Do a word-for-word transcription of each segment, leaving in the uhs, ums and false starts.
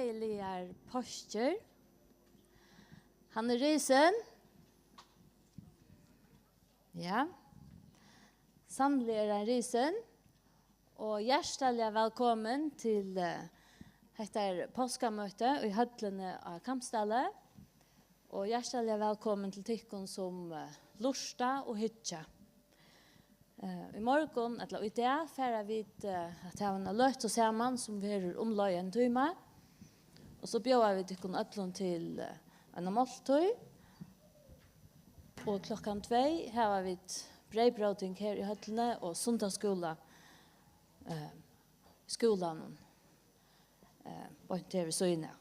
Gleðiligar páskir. Hann er risin. Ja. Sanniliga er hann risin. Og hjartaliga vælkomin til, eh, hetta er páskamøti í høllini á Kambsdali. Og hjartaliga vælkomin til tykkum, sum, eh, lurta og hyggja. Eh, í morgun, ella í dag, fara vit, eh, at hava eina løtu saman, sum verður umleið ein tíma. Og so bjóða vit tykkum øllum til, eh, eina máltíð. Og klokkan tvey hava vit breyðbróting her í høllini og sunnudagsskúla, eh, í skúlanum, eh, beint her við síðuna av.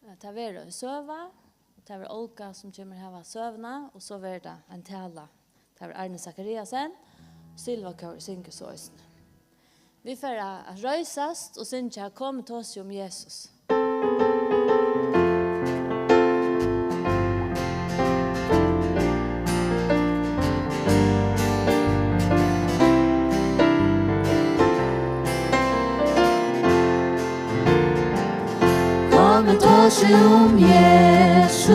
Eh, tað verður ein søga, og tað verður Olga, sum kemur at hava søguna, og so verður tað ein tala. Tað verður Arne Zachariasen, Silva Kór syngur so eisini. Vit fara at reisast og syngja Kom, tosa um Jesus. Kom, tosa um Jesus,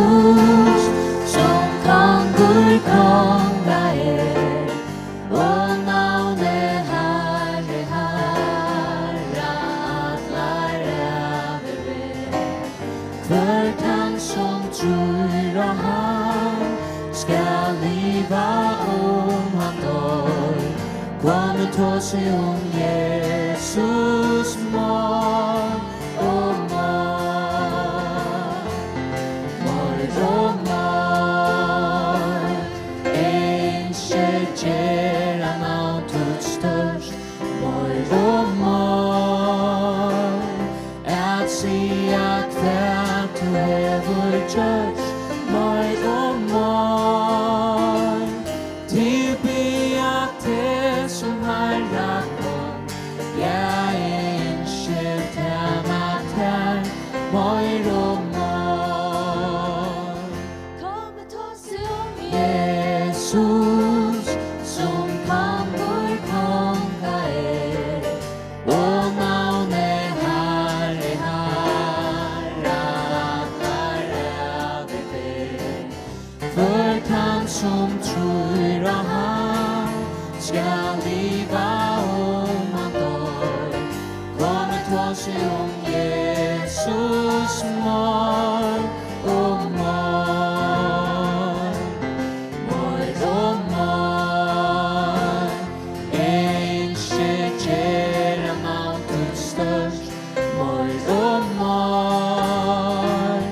sum kongur konga er, og navnið Harri harra allar ævir ber. Hvør tann, sum trýr á hann, skal liva, um hann doyr. Kom, tosa um Jesus meir og meir, meir og meir. Ynskir gera navn títt stórt, meir og meir. At siga, hvat tú hevur gjørt, meir og meir. Tilbiðja teg sum Harra, kom, ja, eg ynski tæna tær, meir og meir. Kom, tosa um Jesus, sum kongur konga er, og navnið Harri harra allar ævir ber. Hvør tann, sum trýr á hann, skal liva, um hann doyr. Kom, tosa um Jesus meir og meir, meir og meir. Ynskir gera navn títt stórt, meir og meir.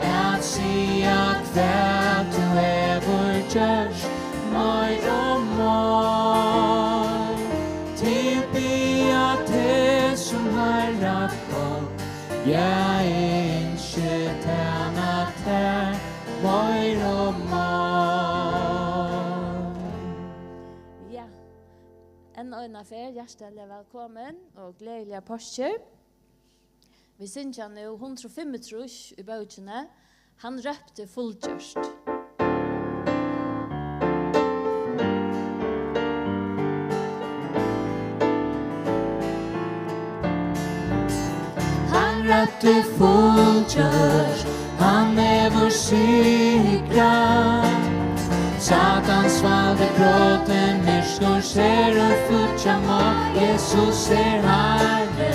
At siga, hvat tú hevur gjørt, meir og meir. Tilbiðja teg sum Harra, kom, ja, eg ynski tæna tær, meir og meir. Ja, enn eina ferð hjartaliga vælkomin og gleðiligar páskir. Vit syngja nú hundrað og fimmogtrýss í bókini, Hann rópti fullgjørt. Hann rópti fullgjørt, hann hevur sigrað. Satans vald er brotin, myrkur sær og fíggja má. Jesus er Harri.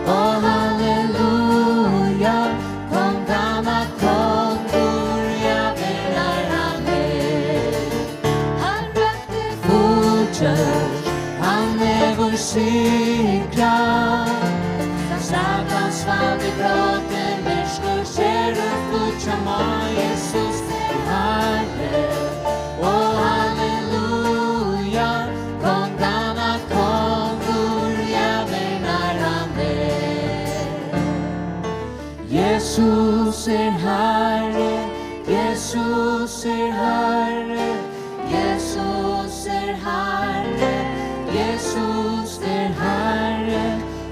Ó, halleluja, konganna kongur, ja, verðar hann er. Hann rópti fullgjørt, hann hevur sigrað. Satans vald er brotin, myrkur sær og fíggja má. Jesus er Harri. Ó, halleluja, konganna kongur, ja, verðar hann er. Jesus er Harri, Jesus er Harri, Jesus er Harri, Jesus er Harri,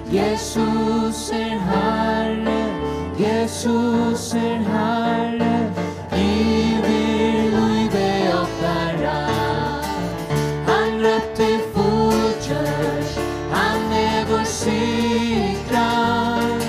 Jesus er Harri, Jesus er Harri, yvir lívi okkara. Hann rópti fullgjørt, hann hevur sigrað.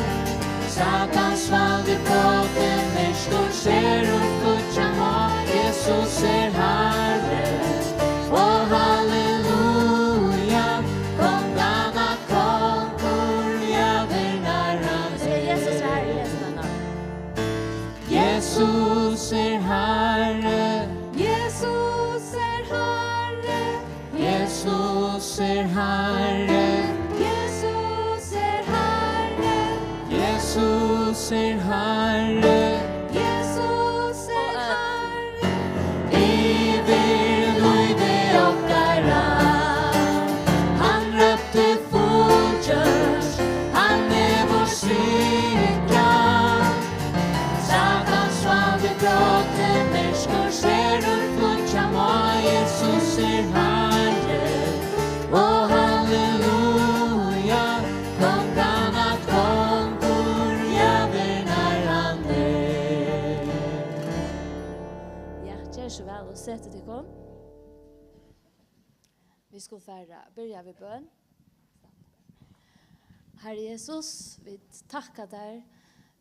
er Harri. Jesus er Harri. Jesus er Harri. Jesus er Harri. Yvir lívi okkara. Hann røkti fullgjørt. Hann hevur sigrað. Satans valdi brotið, myrkur sverður flýggja má, Jesus er Harri. Og halleluja, konganna kongur, ja, vernar hann er. Ja, ger so væl og setið tykkum. Vit skulu fara at byrja við bøn. Harri Jesus, vit takka tær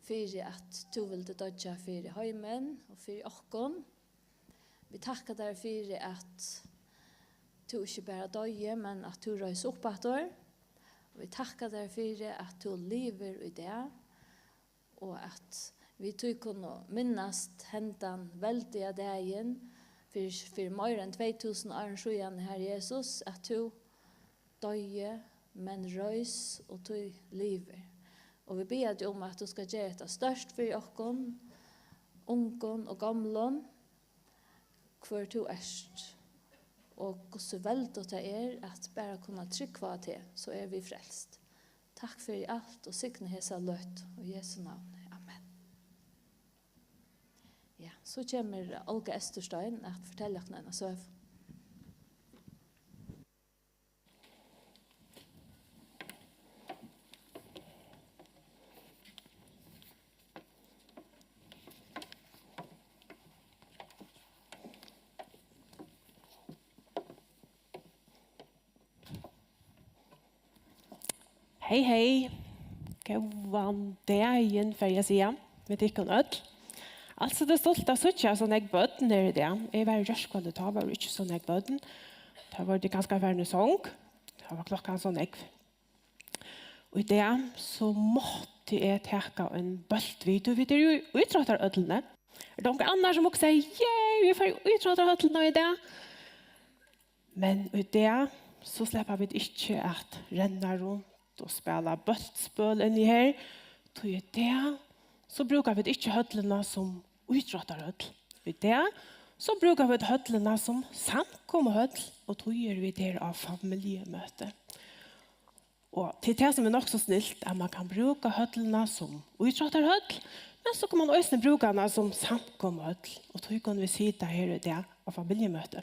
fyri, at tú vildi doyggja fyri heimin og fyri okkum. Vit takka tær fyri, at tú ikki bara doyði, men at tú reis upp aftur. Og vit takka tær fyri, at tú livir í dag, og at vit tí kunnu minnast hendan veldiga dagin fyri, fyri meira enn tvey túsund árum síðan, Harri Jesus, at tú doyði, men reis og tú livir. Og vit biðja teg um, at tú skal gera hetta stórt fyri okkum, ungum og gomlum, hvør tú ert, og hvussu veldigt tað er at bara kunna trúgva á teg, so eru vit frelst. Takk fyri alt og signa hesa løtu í Jesu navni. Amen. Ja, so kemur Olga Eysturstein at fortelja okkum eina søgu. Hey, hey. Góðan dagin, fari eg at siga, við tykkum øll. Altso, tað er stuttligt at síggja so nógv børn her í dag. Eg var í gjárkvøldið, tá vóru ikki so nógv børn. Tá vóru tey kanska farin í song. Tá var klokkan so nógv. Og í dag, so mátti eg taka ein bóltin við, tí vit eru jú í ítróttarhøllini. Er tað onkur annar, sum hugsar, yay, vit fara í ítróttarhøllina í dag? Men í dag, so sleppa vit ikki at renna runt og spæla bóltspøl inni her, tí í dag, so brúka vit ikki høllina sum ítróttarhøll. Í dag, so brúka vit høllina sum samkomuhøll, og tí eru vit her á familjumøti. Og til tað, sum er nokk so snilt, at man kann brúka høllina sum ítróttarhøll, men so kann man eisini brúka hana sum samkomuhøll, og tí kunnu vit sita her í dag á familjumøti.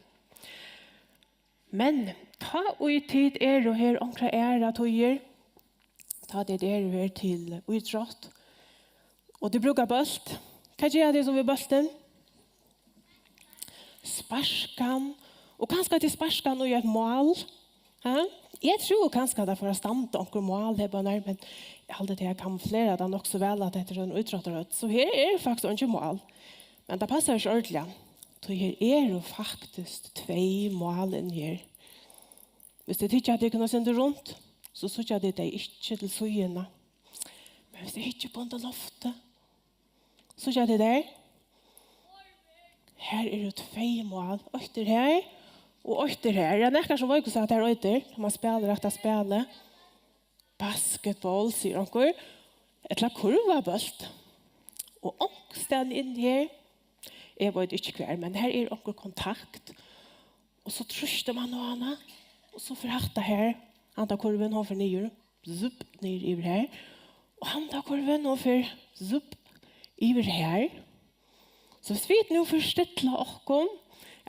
Men tá ið tit eru her onkrar aðrar tíðir, tá tit eru her til ítrótt, og tit brúka bólt, hvat gera tit so við bóltin? Sparka hann, og kanska tit sparka hann í eitt mál. Ha? Eg trúði kanska, at tað fór at standa onkur mál her bara nær, men eg haldi, at eg havi kamuflerað tað nokk so væl, at hetta er ein ítróttarhøll. So her eru faktiskt eingi mál. Men tað passar ikki ordiliga. Tí her eru faktiskt tvey mál inni her. Viss tit hyggja tykkum eitt sindur runt, so síggja tit tey ikki til síðuna. Men viss tit hyggja upp undir loftið, síggja tit tey? Her eru tvey mál. Eitt er her, og eitt er her. Er nakar, sum veit, hvussu hatta her eitur? Man spælir hatta spælið. Basketball, sigur onkur. Ella kurvabólt. Og onkustaðni inni her, eg veit ikki hvar, men her er onkur kontakt. Og so trýstir man á hana, og so fer hatta her, handa kurvin, hon fer niður, zup, niður yvir her. Og handa kurvin, hon fer, zup, yvir her. So viss vit nú forstilla okkum,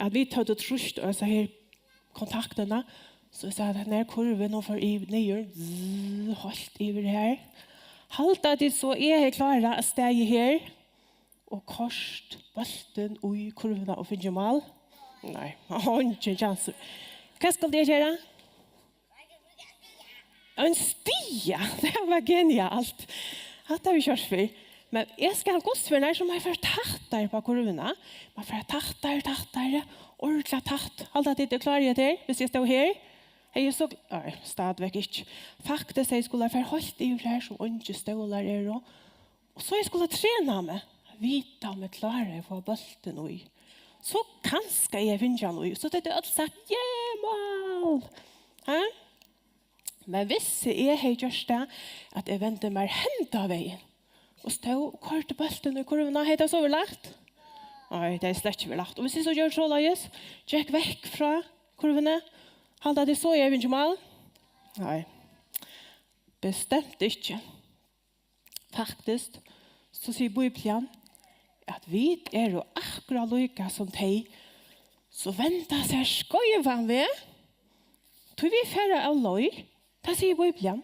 at vit høvdu trýst á hesa her kontaktina, so eg sá, at henda her kurvin, hon fer yvir, niður, zzz, heilt yvir her. Halda tit so, eg hevði klárað at staðið her og koyrt bóltin í kurvina og fingið mál? Nei, eingin kjansur. Hvat skuldi eg gera? Ein stiga, tað var genialt. Hatta havi eg ikki hoyrt fyrr. Men eg skal hvussu er nær, so má eg fara tættari upp á kurvina. Má fara tættari, tættari, ordiliga tætt. Halda tit, eg klári hetta her, viss eg stóð her? Hevði eg so, nei, stadigvæk ikki. Faktiskt, hevði eg skulað fara heilt yvir her, sum eingir stólar eru. Og so eg skuldi trena meg, vita um eg kláraði at fáa bóltin í. So kanska eg fingið hann í. So høvdu øll sagt, yeah, mál! Ha? Men hvis eg hevði gjørt tað, at eg vendi mær henda vegin og stóð og koyrdi bóltin í kurvina, hevði tað so verið lætt? Nei, tað hevði slett ikki verið lætt. Og hvis eg so gjørdi soleiðis, gekk vekk frá kurvini, halda tit so, eg havi fingið mál? Nei, bestemt ikki. Faktiskt, so sigur Bíblian, at vit eru akkurát líka sum tey, sum venda sær skeivan veg, tí vit fara av leið. Tað sigur Bíblian.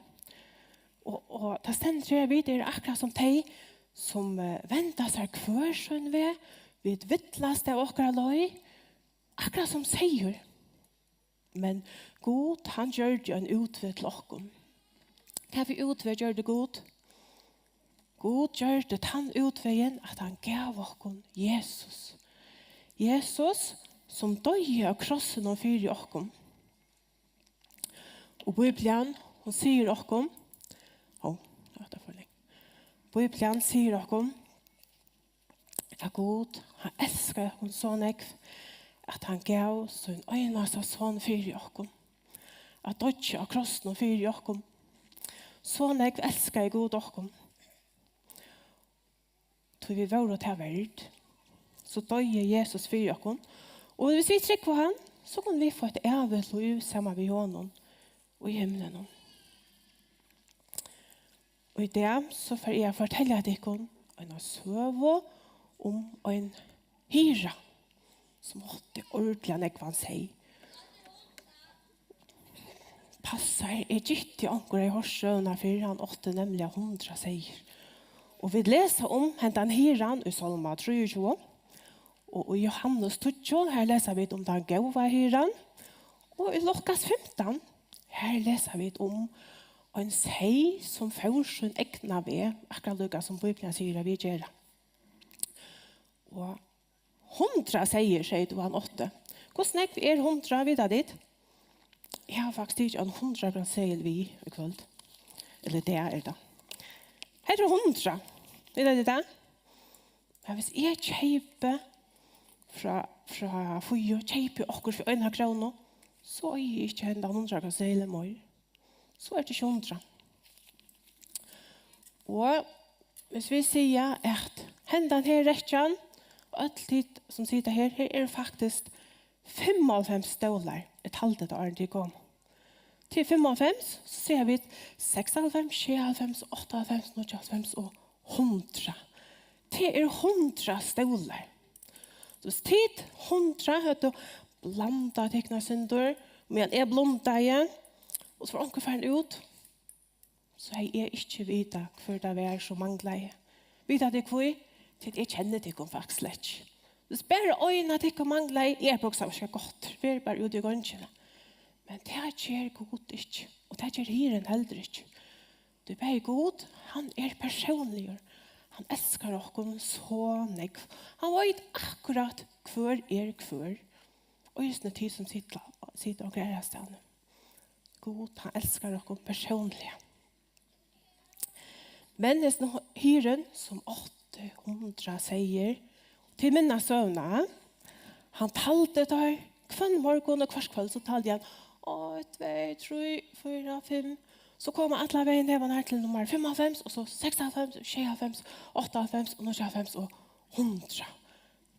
Og, og tað stendur her, at vit eru akkurát sum tey, sum eh, venda sær hvør sín veg, vit villast av okkara leið, akkurát sum seyður. Men Gud, hann gjørdi ein útveg til okkum. Hvat fyri útveg gjørdi Gud? Gud gjørdi tann útvegin, at hann gav okkum Jesus. Jesus, sum doyði á krossinum fyri okkum. Og Bíblian, hon sigur okkum, ó, hatta var for langt. Bíblian sigur okkum, at Gud, hann elskar okkum so nógv, at hann gav sín einasta son fyri okkum, at doyggja á krossinum fyri okkum. So nógv elskaði Gud okkum, tí vit vóru tað verd, so doyði Jesus fyri okkum. Og hvis vit trúgva á hann, so kunnu vit fáa eitt ævigt lív saman við honum í himlinum. Og í dag so fari eg at fortelja tykkum eina søgu um ein hirða, sum átti ordiliga nógvan seyð. Passar, eg gitti, onkur hevði hoyrt søguna fyrr, hann átti nemliga hundrað seyðir. Og vit lesa um hendan hirðan í Sálma trýogtjúgu, og í Jóhannes tíggju, har lesa vit um tann góða hirðan. Og í Lukas fimtan, har lesa vit um ein seyð, sum fór sín egna veg, akkurát líka sum Bíblian sigur, at vit gera. Og hundrað seyðir, segði tú, hann átti. Hvussu nógv er hundrað, vita tit? Eg havi faktiskt tikið ein hundrað krónu seðil við í kvøld. Ella í dag er tað. Hetta er hundrað. Vita tit tað? Men hvis eg keypi frá, frá Fíu, keypi okkurt fyri eina krónu, so eigi eg ikki hendan hundrað krónu seðilin meir. So er tað ikki hundrað. Og hvis vit siga, at hendan her rekkjan, øll tit sum sita her, her eru faktiskt fimmoghálvfems stólar. Eg taldi tað, áðrenn tit komu. Til fimmoghálvfems, so siga vit seksoghálvfems, sjeyoghálvfems, áttaoghálvfems, níggjuoghálvfems og hundrað. Tað eru hundrað stólar. So hvis tit hundrað høvdu blandað tykkum eitt sindur, meðan eg blundaði, og so var onkur farin út, so hevði eg ikki vitað, hvør tað var, sum manglaði. Vita tit hví? Tí at eg kenni tykkum faktiskt slett ikki. Hvis bara ein av tykkum manglaði, eg hugsaði, skal gott, ver bara úti í gongini. Men tað ger Gud ikki, og tað ger hirðin heldur ikki. Tí bæði Gud, hann er persónligur. Hann elskar okkum so nógv. Hann veit akkurát, hvør er hvør. Og eisini tit sum sita, sita á aðrastaðni. Gud, hann elskar okkum persónliga. Men hesin hirðin, sum átti hundrað seyðir, tit minnast søguna, hann taldi teir hvønn morgun og hvørt kvøld, so taldi hann, eitt, tvey, trý, fýra, fimm. So kom hann allan vegin her, var hann her til nummar fimmoghálvfems, og so seksoghálvfems, og sjeyoghálvfems, áttaoghálvfems, og níggjuoghálvfems, og hundrað.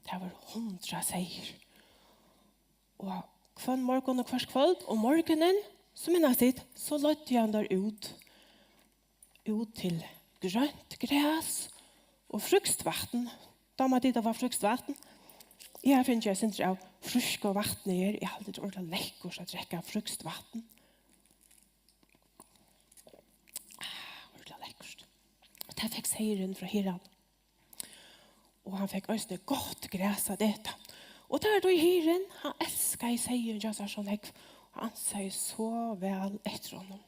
Tað var hundrað seyðir. Og hvønn morgun og hvørt kvøld, um morgunin, so minnast tit, so leiddi hann teir út, út til grønt gras og frískt vatn. Dámar tit at fáa frískt vatn? Eg havi fingið eitt sindur av frískum vatni her. Eg haldi, tað er ordiliga lekkurt at drekka frískt vatn. Ah, ordiliga lekkurt. Og tað fekk seyðurin frá hirðanum. Og hann fekk eisini gott gras at eta. Og tað var tí hirðin, hann elskaði seyðin hjá sær so nógv, og hann ansaði so væl eftir honum.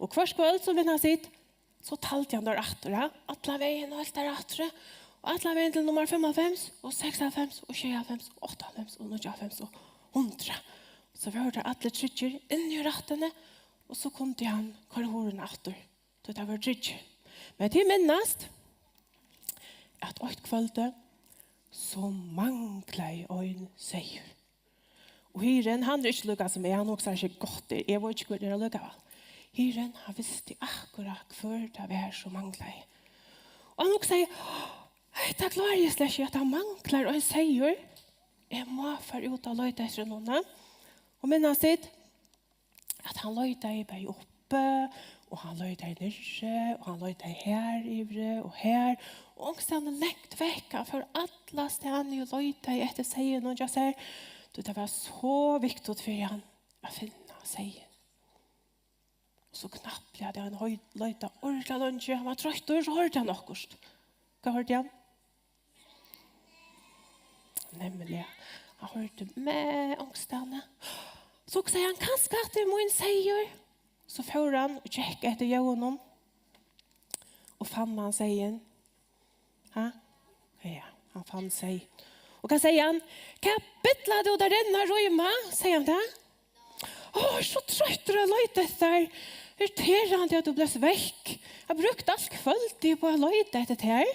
Og hvørt kvøld, so minnast tit, so taldi hann teir aftur, ja? Allan vegin og helt teir aftur, og allan vegin til nummar fimmoghálvfems, og seksoghálvfems, og sjeyoghálvfems, og áttaoghálvfems, og níggjuoghálvfems, og hundrað. So vóru teir allir tryggir inni í rættini, og so kundi hann koyra hurðina aftur. Tí teir vóru tryggir. Men tit minnast, at eitt kvøldið, so manglaði ein seyður. Og hirðin, hann er ikki líka sum eg, hann hugsar seg gott, eg veit ikki, hvør er allíkavæl. Hirðin, hann visti akkurát, hvør tað var, sum manglaði. Og hann hugsaði, hetta klári eg slett ikki, at hann manglar ein seyður. Eg má fara út og leita eftir honum. Og minnast tit, at hann leitaði bæði uppi, og hann leitaði niðri, og hann leitaði har yviri og har, og onkustaðni langt vekk. Hann fór alla staðni og leitaði eftir seyðinum hjá sær, tí tað var so viktigt fyri hann at finna seyðin. Og so knappliga, tá hann hoi-, leitaði ordiliga leingi, hann var troyttur, so hoyrdi hann okkurt. Hvat hoyrdi hann? Nemliga, hann hoyrdi me onkustaðni. So hugsaði hann, kanska hatta er mín seyður. So fór hann og gekk eftir ljóðinum og fann hann seyðin. Ha? Ja, hann fann seyð. Og hvat segði hann? Hvat billar tú tær inn at rýma? Segði hann tað. Ó, eg er so troyttur at leita eftir tær. Irriterandi at tú bleivst vekk. Eg havi brúkt alt kvøldið upp á at leita eftir tær.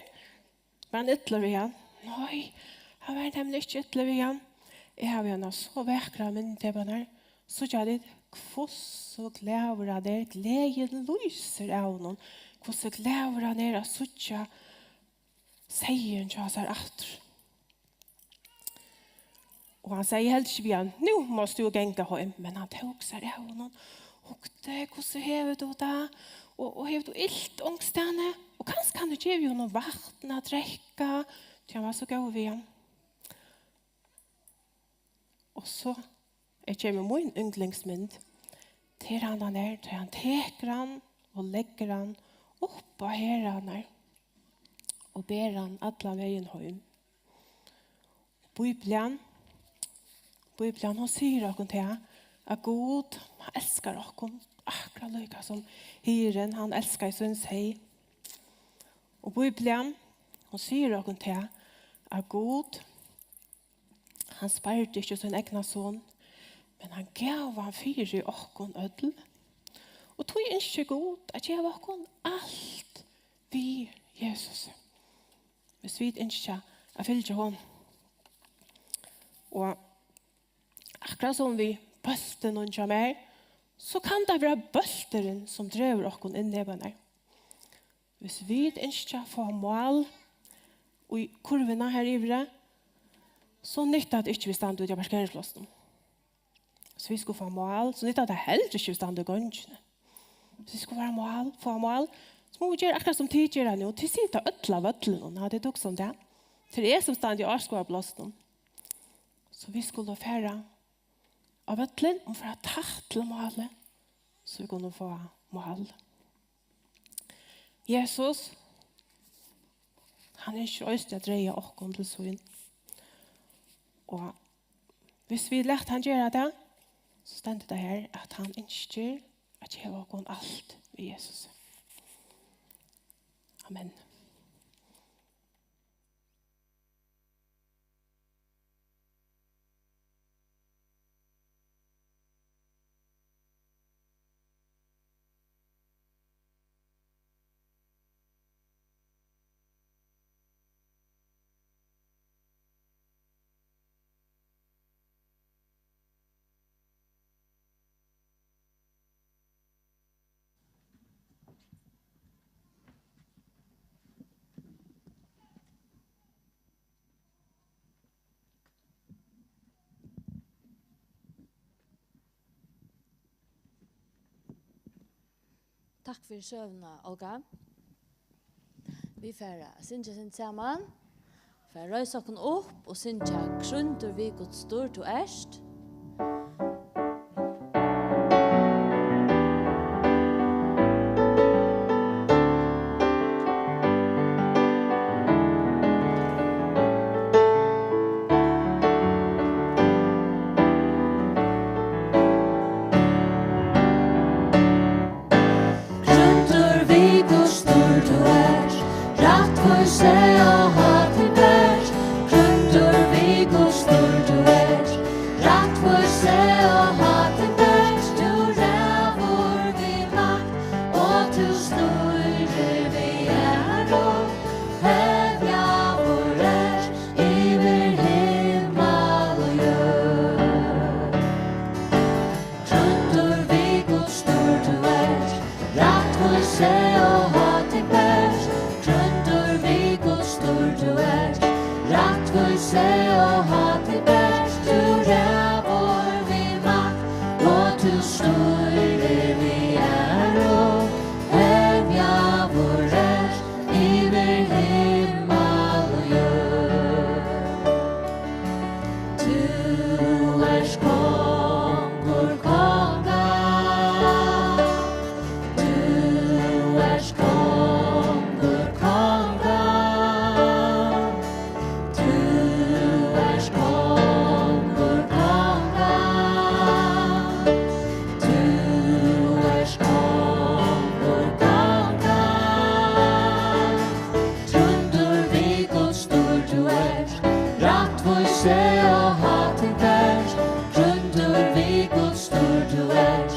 Var hann illur við hann? Nei, hann var nemliga ikki illur við hann. Eg havi eina so vakra mynd av honum. Síggja tit, hvussu glaður hann er. Gleðin lýsir av honum. Hvussu glaður hann er at síggja seyðin hjá sær aftur. Og hann segði heldur ikki við hann, nú mást tú ganga heim, men hann tók sær av honum, hugdi, hvussu hevur tú tað? Og, og hevur tú ilt onkustaðni? Og kanska hann hevur givið honum vatn at drekka, tí hann var so góður við hann. Og so er kemur mín yndlingsmynd. Tað er hann, hann er, tá hann tekur hann og leggur hann upp á herðarnar og ber hann allan vegin heim. Bíblian, Bíblian, hon sigur okkum tað, at Gud, hann elskar okkum akkurát líka sum hirðin, hann elskar sín seyð. Og Bíblian, hon sigur okkum tað, at Gud, hann spardi ikki sín egna son, men hann gav hann fyri okkum øll. Og tí ynskir Gud at geva okkum alt við Jesus, hvis vit ynskja at fylgja honum. Og akkurát sum við bóltinum hjá mær, so kann tað vera bólturin, sum dregur okkum inn í hana. Hvis vit ynskja at fáa mál í kurvina her yviri, so nyttar tað ikki, vit standa úti á parkeringsplássinum. Hvis vit skulu fáa mál, so nyttar tað heldur ikki, vit standa í gongini. Hvis vit skulu fáa mál, fáa mál, so mugu vit gera akkurát sum tit gera nú. Tit sita øll á vøllinum, hava tit hugsað um tað? Tað er eg sum standi á áskoðaraplássinum. So vit skulu fara á vøllin og fara tætt til málið, so vit kunnu fáa mál. Jesus, hann ynskir eisini at draga okkum til sín. Og hvis vit lata hann gera tað, so stendur tað her, at hann ynskir at geva okkum alt við Jesus. Amen. Takk fyri søguna, Olga. Vit fara at syngja eitt sindur saman. Fara at reisa okkum upp og syngja: Krýndur við Guds sturr tú ert. Krýndur við Guds sturr tú ert, rættvísi og hátíð bert. Krýndur við Guds sturr tú ert, At tað bert tú ræður við makt, og tú stýrir við æru, hevjaður ert yvir himmal og jørð. Tú ert kongur konga, tú ert kongur konga. Tú ert kongur konga. Tú ert kongur konga. Krýndur við Guds stýr tú ert, rættvísi og hátign bert. Krýndur við Guds stýr tú ert,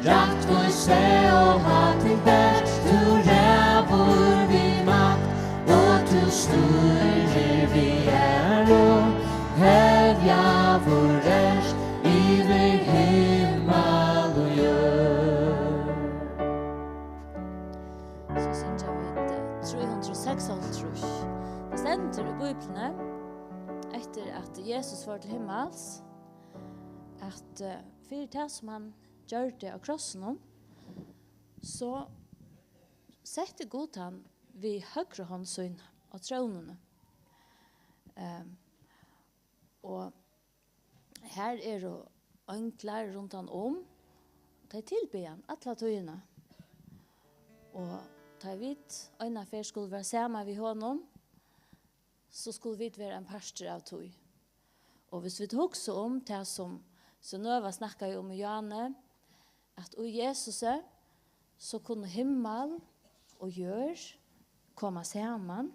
rættvísi og hátign bert. Tú ræður við makt, og tú stýrir við æru, hevjaður ert yvir himmal og jørð. So syngja vit, eh, trý hundrað og seksoghálvtrýss. Tað stendur í Bíbliuni, eftir at Jesus fór til himmals, at, eh, fyri tað sum hann gjørdi á krossinum, so setti Gud hann við høgru hond sína á trónini. Ehm, og har eru einglar rundan um, tey tilbiðja hann alla tíðina. Og tá vit eina ferð skulu vera saman við honum, so skulu vit vera ein partur av tí. Og hvis vit hugsa um tað, sum Synnøva snakkaði um í Johanne, at í Jesusi, so kunnu himmal og jørð koma saman,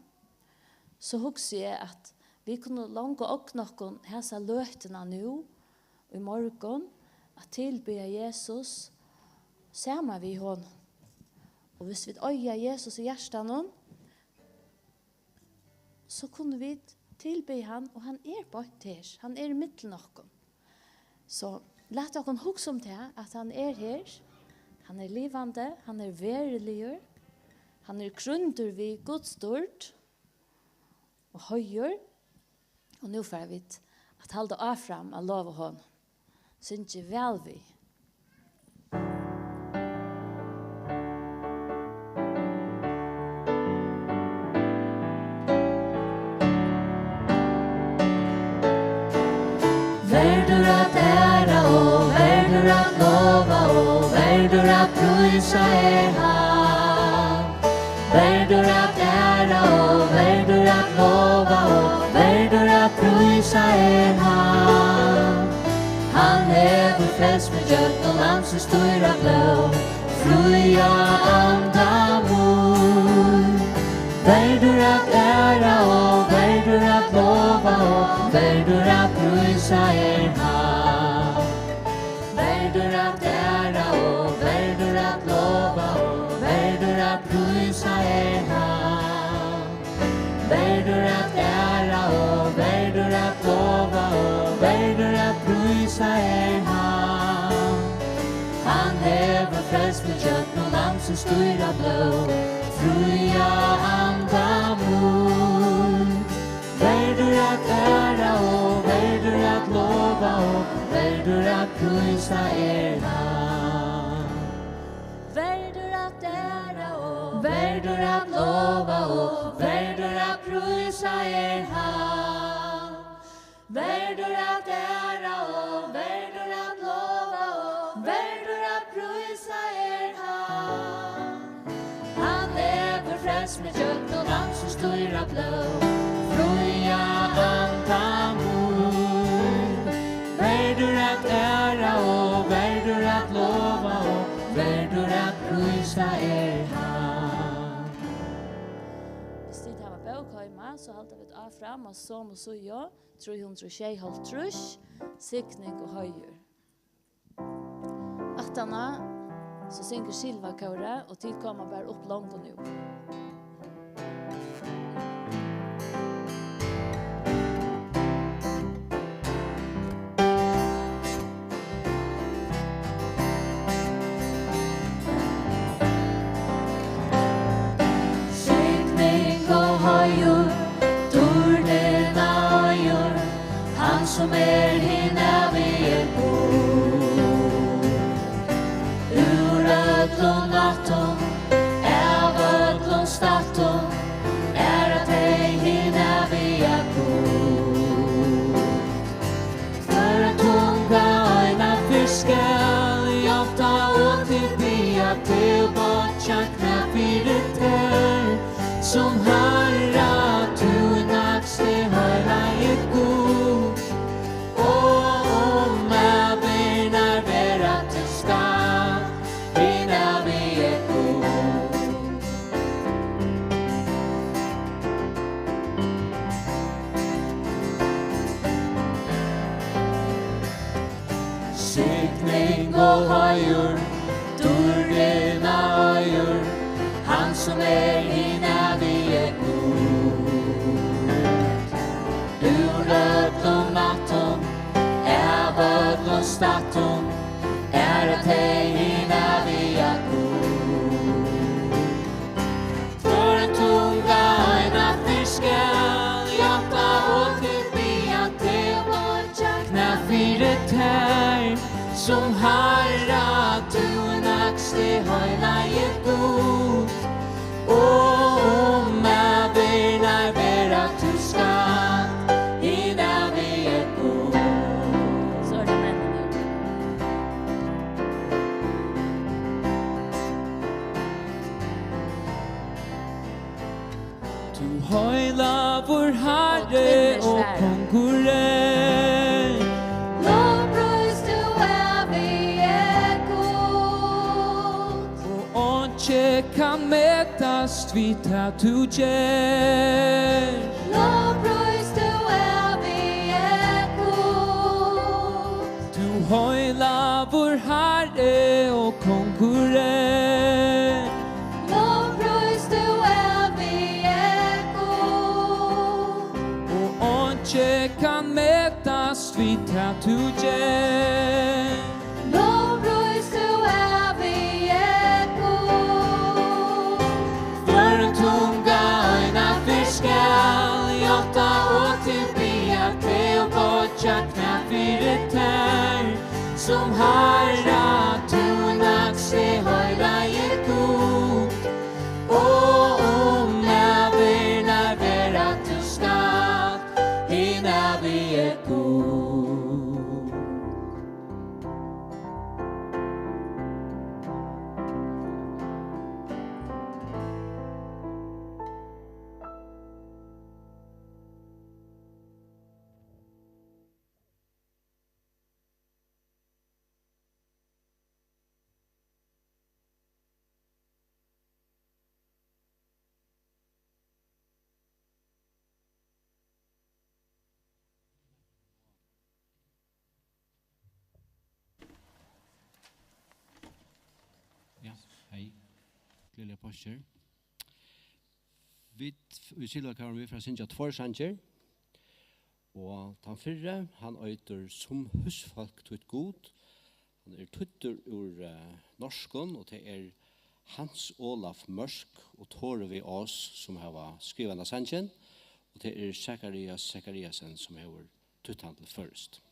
so hugsi eg, at vit kunnu longu ogna okkum hasa løtuna nú í morgun, at tilbiðja Jesus saman við honum. Og hvis vit eiga Jesus í hjartanum, so kunnu vit tilbiðja hann, og hann er beint her. Hann er í millum okkum. So lat okkum hugsa um tað, at hann er her. Hann er livandi, hann er veruligur. Hann er krýndur við Guds dýrd og heiður. Og nú fara vit at halda áfram at lova honum. Syngið væl við. Verður at æra og verður at lova og verður at prísa er hann. Verður at æra og verður at lova og verður at prísa er hann. Hann hevur frelst meg gjøgnum Lamsins dýra blóð, fría anda mín. Verður at æra og verður at lova og verður at prísa er hann. Verður at æra og verður at lova og verður at prísa er hann. Verður at æra og verður at lova og verður at prísa er hann. Hann hevur frelst meg gjøgnum Lamsins dýra blóð, fría anda mín. Verður at æra og verður at lova og verður at prísa er hann. Verður at æra og verður at lova og verður at prísa er hann. Verður at æra og verður at lova og verður at prísa er hann. Hann hevur frelst meg gjøgnum Lamsins dýra blóð, fría anda mín. Verður at æra og verður at lova og verður at prísa er hann. Hvis tit hava bók heima, so halda vit áfram á somu síðu, trý hundrað og sjeyoghálvtrýss, Signing og heiður. Aftaná, so syngur Silvakórið, og tit koma bara upp longu nú. Signing og heiður, dýrdina eigur, hann Sum er hin ævigi Gud. Úr øllum ættum, av øllum stættum, æra tey hin æviga Gud. Hvør ein tunga eina ferð skal játta og tilbiðja teg og boyggja knæ fyri tær, sum Harra, tú naksti heilagi Gud. Og um ævinnar verða tú skapt, hin ævigi Gud. Signing og heiður, dýrðina eigur, hann sum er hin ævigi Gud. Úr øllum ættum, av øllum stættum, æra tey hin æviga Gud. Hvør ein tunga eina ferð skal játta og tilbiðja teg og boyggja knæ fyri tær, sum Harra, tú naksti heilagi Gud. Og um ævinnar verða tú skapt, hin ævigi Gud. So er tað menn. Tú heilagur Harri og kongur er. Lovprís tú ævigi Gud. Og einki kann metast við tað tú ger. Lovprís tú ævigi Gud. Tú heilagur Harri og kongur er. Lovprís tú ævigi Gud. Og einki kann metast við tað tú ger. Lovprís tú ævigi Gud. Hvør ein tunga eina ferð skal játta og tilbiðja teg og boyggja knæ fyri tær, sum Harra, tú naksti heilagi Gud. Og um ævinnar verða tú skapt, hin ævigi Gud. Ja, hei. Gleðiligar páskir. Vit í Silvakórinum, vit fara at syngja tveir sangir. Og tann fyrri, hann eitur Sum húsfólk títt Gud. Hann er týddur úr, eh, norskum, og tað er Hans Olaf Mørk og Tore V. Aas, sum hava skrivað henda sangin, og tað er Zacharias Zachariasen, sum hevur týtt hann til føroyskt.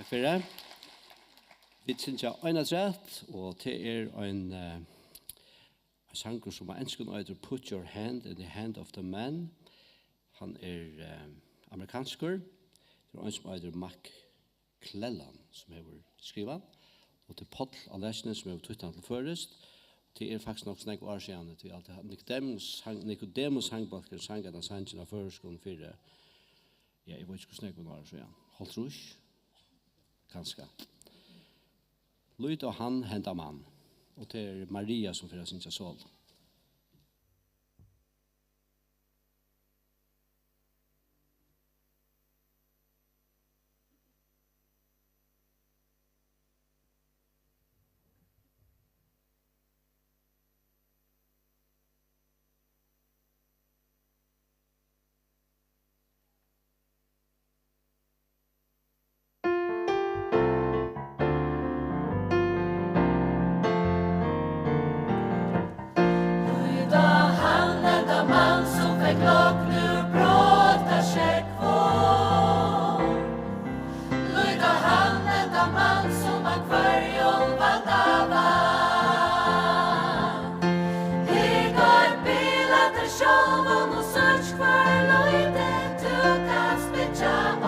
Fyri. Vit syngja ein afturat, og tað er ein, eh, ein sangur, sum á enskum eitur Put Your Hand in the Hand of the Man. Hann er, eh, amerikanskur. Tað er ein, sum eitur McClellan, sum hevur skrivað hann. Og tað er Páll á Nesjuni, sum hevur týtt hann til føroyskt. Tað er faktiskt nokk so nógv ár síðani, tí at Nikodemus sang, Nikodemus Hangbólkur sang hendan sangin á føroyskum fyri, ja, eg veit ikki, hvussu nógv ár síðan. Hálvtrýss? Kanska. Lít á hann, henda mann. Og tað er Maria, sum fer at syngja solo. Lít á hann, henda mann, sum fekk logn úr brotasjógvum. Lít á hann, henda mann, sum á hvørjum vanda vann. Hygg á eitt bil eftir sjálvum og síggj, hvør lítið tú kanst byggja á.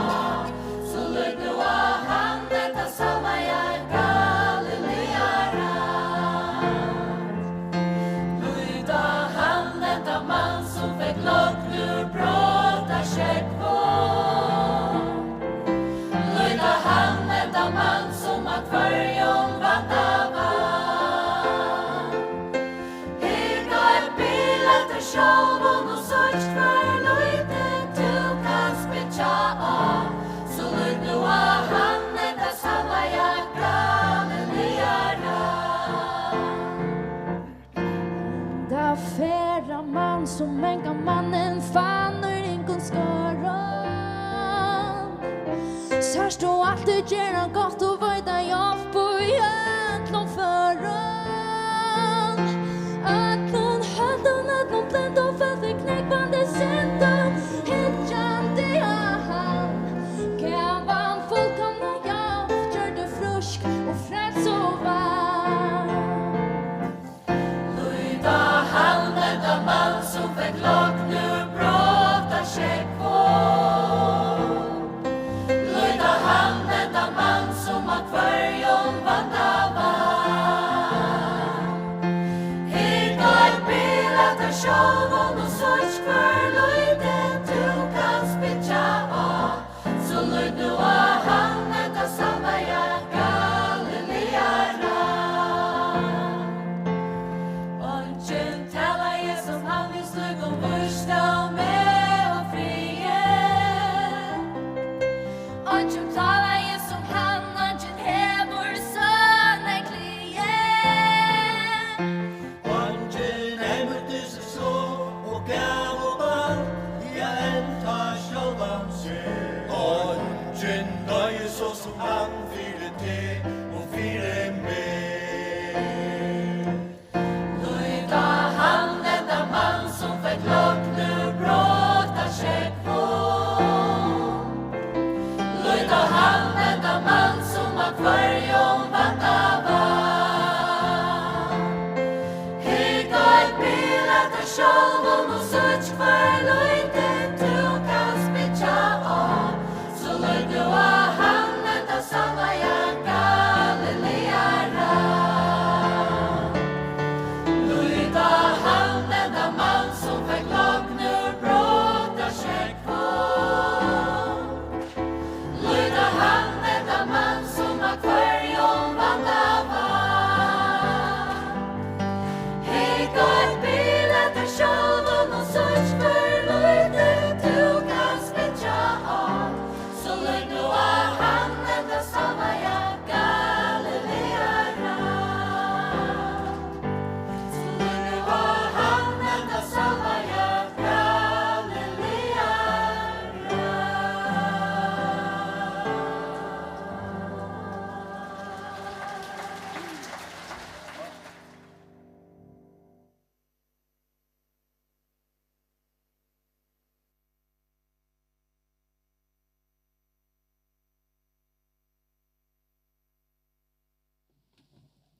So lít nú á hann, hetta salvaða Galileara. Lít á hann, hetta mann, sum fekk logn úr brotasjógvum. Lít á hann, hetta mann, sum á hvørjum vanda vann. Hygg á eitt bil eftir sjálvum og síggj, hvør lítið tú kanst byggja á. So lít nú á hann, hetta salvaða Galileara. Henda ferðamann, sum mangan mannin fann í ringum skørum. Sært tú altíð gera gott og veita hjálp í øllum førum. Øllum høldum, øllum blindum, fólk við knúgvandi syndum, hyggjandi á hann, gav hann fullkomna hjálp, gjørdi frísk og frelsu vann. Lít á hann, henda mann, sum fekk logn úr brotasjógvum. Lít á hann, henda mann, sum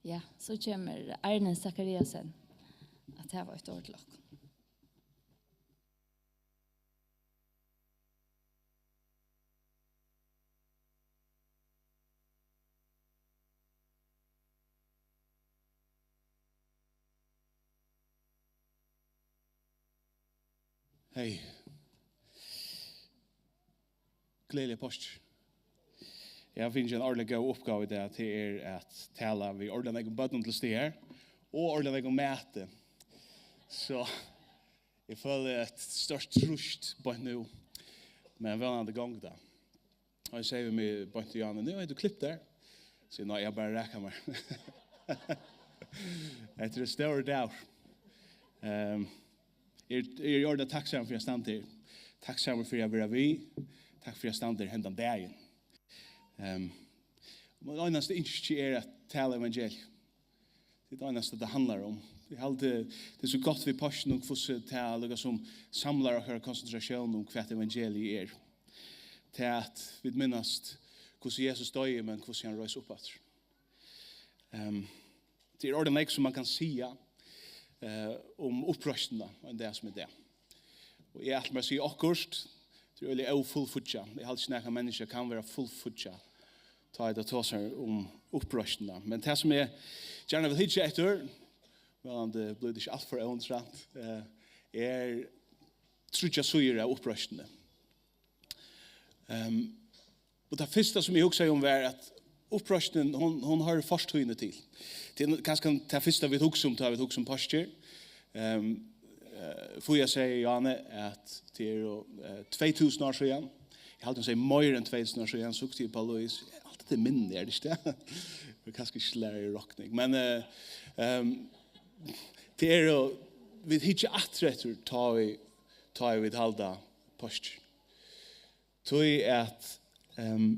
Ja, so kemur Arne Zachariasen at hava eitt orð til okkum. Hey. Gleðiligar páskir. Eg havi fingið eina ordiliga góða uppgávu í dag, tað er at tala við ordiliga nógvum børnum til staðar og ordiliga nógvum mati. So eg føli eitt stórt trýst beint nú, men vónandi gongur tað. Og hann segði við meg beint í áðni: "Nú hevur tú klipt tær." So, nei, eg havi bara rakað mær. Hetta er ein stórur dagur. Ehm, eg, eg eri ordiliga takksamur fyri at standa her. Takksamur fyri at vera við. Takk fyri at standa her hendan dagin. Ehm, mítt einasta ynski er at tala evangelium. Tað er tað einasta, tað handlar um. Eg haldi, tað er so gott við páskina, hvussu tað líka sum samlar okkara konsentratión um, hvat evangeliið er. Tað at vit minnast, hvussu Jesus doyði, men hvussu hann reis upp aftur. Ehm, tað er ordiliga nógv, sum man kann siga, eh, um uppreisnina, ein dag sum í dag. Og eg ætli mær at siga okkurt, tað er øgiliga ófullfíggjað. Eg haldi ikki, nakað menniskja kann vera fullfíggjað, tá ið tað tosar um uppreisnina. Men tað, sum eg gjarna vil hyggja eftir, vónandi blívur tað ikki alt for óinteressant, eh, er tríggjar síður av uppreisnini. Ehm, og tað fyrsta, sum eg hugsaði um, var, at uppreisnin, hon, hon hoyrir fortíðini til. Tað er kanska tað fyrsta, vit hugsa um, tá vit hugsa um páskir. Ehm, eh, Fía segði, Jane, at tað eru, eh, tvey túsund ár síðan. Eg haldi, hon segði meira enn tvey túsund ár síðan, so hugsaði eg bara, Louise, alt hetta er minni, er tað ikki tað? Tað er kanska ikki so læra í rokning. Men, eh, ehm, tað eru, vit hyggja aftur eftir, tá ið, tá ið vit halda páskir. Tí at, ehm,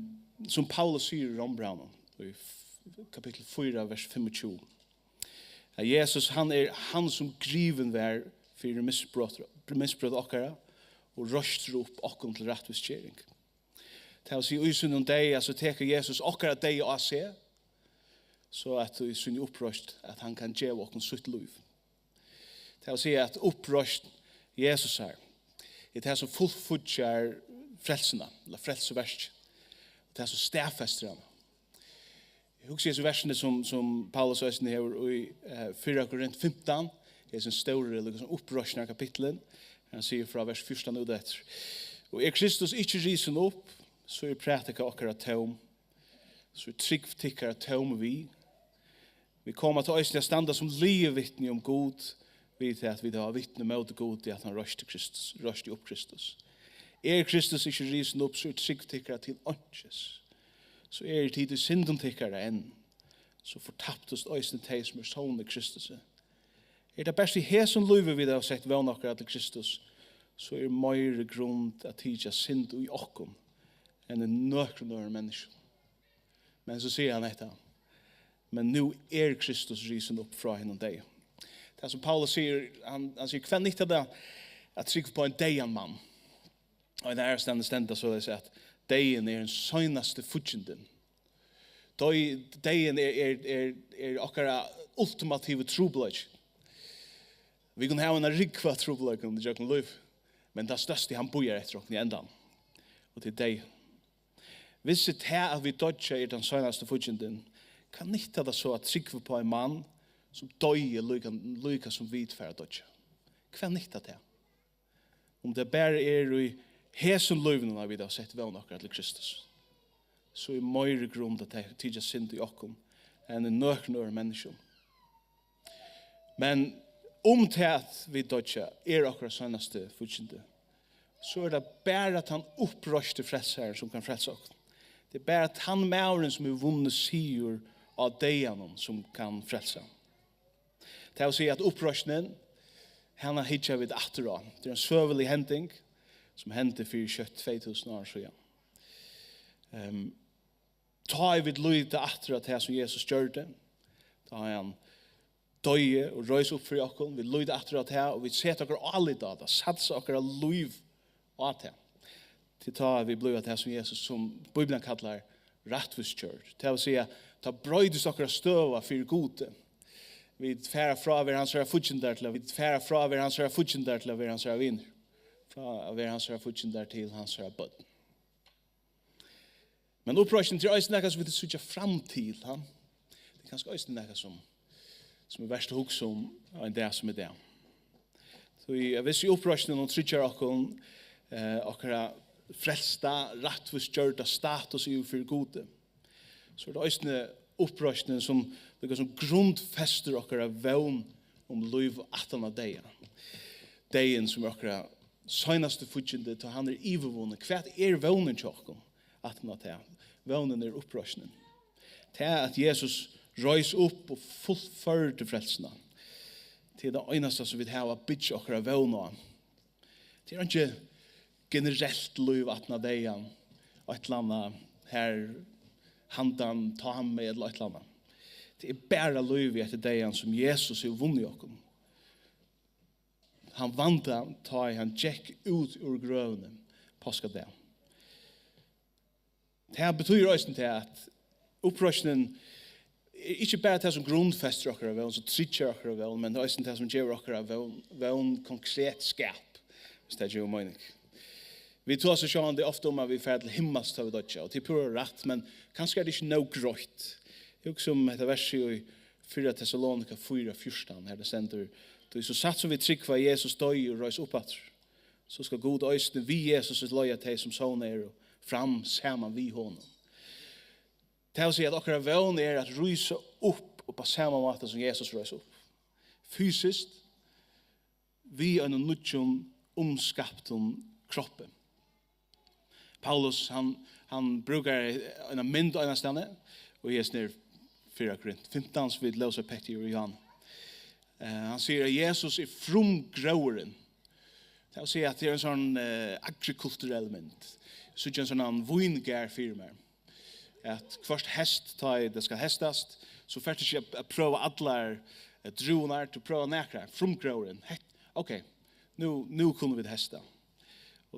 sum Paulus sigur í Rómbrævinum, í f-, kapittul fýra, vers fimmogtjúgu, at Jesus, hann er hann, sum grivin var fyri misbrot, misbrot okkara og reistur upp okkum til rættvísgering. Tað vil siga, í sínum deyða, so tekur Jesus okkara deyða á seg, so at í síni uppreisn, at hann kann geva okkum sítt lív. Tað vil siga, at uppreisn Jesusar er tað, sum fullfíggjar frelsuna, ella frelsuverkið, tað, sum staðfestir hana. Eg hugsi hesi versini, sum, sum Paulus eisini hevur í, eh, fyrra Korint fimtan, hesin stóri, líka sum uppreisnarkapitulin, hann sigur frá vers fjúrtan út eftir: "Og er Kristus ikki risin upp, so er prædika okkara tóm, so er trúgv tykkara tóm við. Vit koma tá eisini at standa sum liðivitni um Gud, við tað at vit hava vitni móti Gudi, at hann reisti Kristus, reisti upp Kristus. Er Kristus ikki risin upp, so er trúgv tykkara til einkis. So eru tit í syndum tykkara enn, so fortaptust eisini tey, sum eru sovnað Kristusi. Er tað bert í hesum lívi, vit hava sett vón okkara til Kristus, so er meiri grund at tykja synd í okkum enn í nøkrum øðrum menniskjum." Men so sigur hann hetta: "Men nú er Kristus risin upp frá hinum deyðu." Tað, sum Paulus sigur, hann, hann sigur, hvat nyttar tað at trúgva upp á ein deyðan mann? Og ein aðrastaðni stendur soleiðis, at deyðin er hin seinasti fíggindin. Doy-, deyðin er, er, er, er okkara ultimativa trupulleiki. Vit kunnu hava eina rúgvu av trupulleikum ígjøgnum lívið, men tann størsti, hann bíðar eftir okkum í endanum, og tað er deyðin. Hvis tað, at vit doyggja, er tann seinasta fíggindin, hvat nyttar tað so at trúgva upp á ein mann, sum doyði líka, líka sum vit fara at doyggja? Hvat nyttar tað? Um tað bara er í hesum lívinum, at vit hava sett vón okkara til Kristus, so er meiri grund at te-, tykja synd í okkum enn í nøkrum øðrum menniskjum. Men um tað, at vit doyggja, er okkara seinasti fíggindi, so er tað bara tann uppreisti frelsarin, sum kann frelsa okkum. Tað er bara tann maðurin, sum hevur vunnið sigur á deyðanum, sum kann frelsa. Tað vil siga, at uppreisnin, hana hyggja vit aftur á. Tað er ein søgulig hending, sum hendi fyri skjótt tvey túsund ár síðan. Ehm, tá ið vit líta aftur á tað, sum Jesus gjørdi, tá ið hann doyði og reis upp fyri okkum, vit líta aftur á tað, og vit seta okkara álit á tað, satsa okkara lív á tað. Til tá, at vit blíva tað, sum Jesus, sum Bíblian kallar, rættvísgjørd. Tað vil siga, Tá broytist okkara støða fyri Gudi. Vit fara frá at vera hansara fíggindar til at, vit fara frá at vera hansara fíggindar til at vera hansara vinir. Frá at vera hansara fíggindar til hansara børn. Men uppreisnin er eisini nakað sum vit síggja fram til, ha? Tað er kanska eisini nakað sum, sum er vert at hugsa um ein dag sum í dag. Tí at viss uppreisnin hon tryggjar okkum, eh, okkara frelsta, rættvísgjørda status yvir fyri Gudi, so er tað eisini uppreisnin sum, líka sum grundfestir okkara vón um lív aftan á deyðan. Deyðin sum er okkara seinasti fíggindi, tá hann er yvirvunnin. Hvat er vónin hjá okkum aftan á tað? Vónin er uppreisnin. Tað at Jesus reis upp og fullførdi frelsuna. Tað er tað einasta sum vit hava at byggja okkara vón á. Tað er ikki generelt lív aftan á deyðan, eitt ella annað har handan tá hann er ella eitt ella annað. Tað er bara lívið eftir deyðan sum Jesus hevur vunnið okkum. Hann vann tað, tá ið hann gekk út úr grøvini páskadag. Tað betýður eisini tað, at uppreisnin er ikki bara tað, sum grundfestir okkara vón, sum tryggjar okkara vón, men tað er eisini tað, sum gevur okkara vón, vón konkret skap, viss tað gevur meining. Vit tosa sjálvandi ofta um, at vit fara til himmals, tá vit doyggja, og tað er púra rætt, men kanska er tað ikki nóg greitt. Hugsa um hetta versið í fyrra Tessalonika fýra fjúrtan, har tað stendur: "Tí so satt sum vit trúgva, at Jesus doyði og reis upp aftur, so skal Gud eisini við Jesus leiða tey, sum sovnað eru, fram saman við honum." Tað vil siga, at okkara vón er at rísa upp, upp á sama máta sum Jesus reis upp. Fysiskt, við einum nýggjum, umskaptum kroppi. Paulus, hann, hann brúkar eina mynd einastaðni, og í hesum er fyrra Korint fimtan, sum vit lósu petti úr Johan. Eh, hann sigur, at Jesus er frumgróðurin. Tað vil siga, at tað er ein sånn, eh, agrikulturell mynd. Eg síggi ein sånn víngarð fyri mær. At hvørt heyst, tá ið tað skal heystast, so fert tú ikki at, at prøva allar, eh, drúvurnar, tú prøvar nakrar, frumgróðurin. Hett, ok, nú, nú kunnu vit heysta.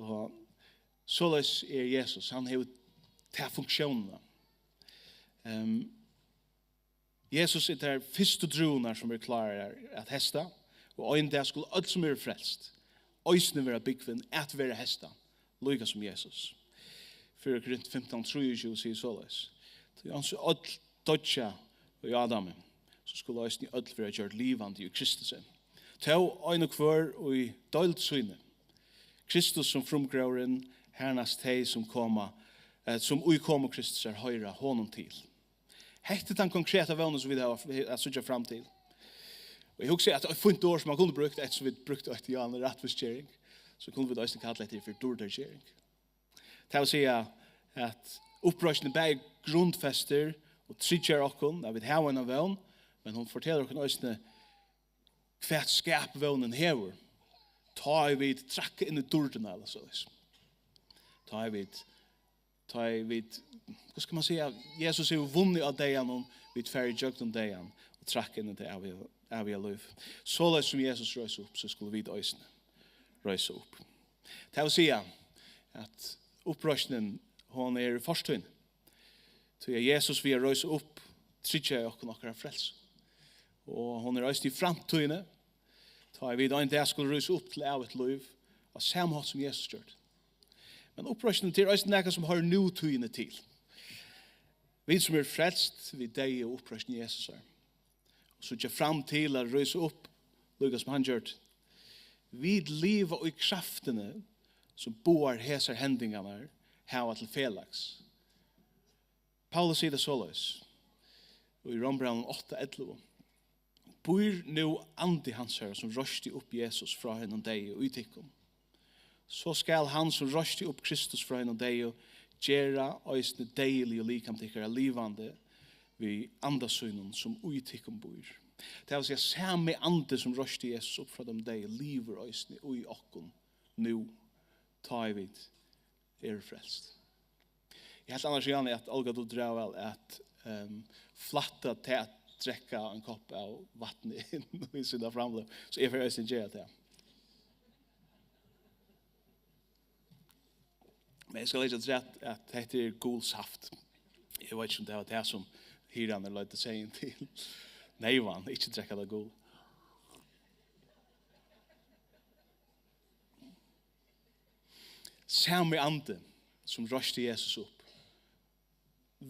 Og soleiðis er Jesus, hann hevur ta funktiónina. Ehm, Jesus er tær fyrstu drúvurnar, sum eru klárar at heysta, og ein dag skulu øll, sum eru frelst, eisini vera búgvin at vera heystað, líka sum Jesus. Fyrra Korint fimtan trýogtjúgu sigur soleiðis: "Tí eins og øll doyggja í Adami, so skulu eisini øll vera gjørd livandi í Kristusi. Tó ein og hvør í deild síni, Kristus sum frumgróðurin, harnast tey, sum koma, eh, sum í komu Kristus er, hoyra honum til." Hetta er tann konkreta vónin, sum vit hava at síggja fram til. Og eg hugsi, at eitt fínt orð, sum man kundi brúkt, eftir sum vit brúktu eitt, ja, ein rættvísgering, so kundu vit eisini kalla hetta fyri dýrdargering. Tað vil siga, at uppreisnin bæði grundfestir og tryggjar okkum, at vit hava eina vón, men hon fortelur okkum eisini, hvat skap vónin hevur, tá ið vit trakka inn í dýrdina, ella soleiðis. Tá ið vit, tá ið vit, hvat skal man siga, Jesus hevur vunnið á deyðanum, vit fara ígjøgnum deyðan og trakka inn í tað æviga, æviga lív. Soleiðis sum Jesus reis upp, so skulu vit eisini reisa upp. Tað vil siga, at uppreisnin, hon er í fortíðini. Tí at Jesus við at reisa upp tryggjaði okkum okkara frelsu. Og hon er eisini í framtíðini, tá ið vit ein dag skulu rísa upp til ævigt lív, á sama hátt sum Jesus gjørdi. Men uppreisnin, tað er eisini nakað, sum hoyrir nútíðini til. Vit, sum eru frelst við deyða og uppreisn Jesusar, og síggja fram til at rísa upp, líka sum hann gjørdi. Vit liva í kraftini, sum báðar hesar hendingarnar hava til felags. Paulus sigur tað soleiðis í Rómbrævinum átta ellivu: "Býr nú andi hansara, sum reisti upp Jesus frá hinum deyðu, í tykkum, so skal hann, sum reisti upp Kristus frá hinum deyðu, gera eisini deyðiligu likam tykkara livandi við anda sínum, sum í tykkum býr." Tað vil siga, sami andi, sum reisti Jesus upp frá teimum deyðu, livir eisini í okkum nú, tá ið vit eru frelst. Eg helt annars, Jani, at Olga, tú dreiv væl at, ehm, flætta tað at drekka ein kopp av vatni inn í sína framløg, so eg fari eisini at gera tað. Men eg skal leggja afturat, at hetta er gul saft. Eg veit ikki, um tað var tað, sum Hirðarnir leiddu seyðin til neyvan, ikki drekka tað gula. Sami andi, sum reisti Jesus upp,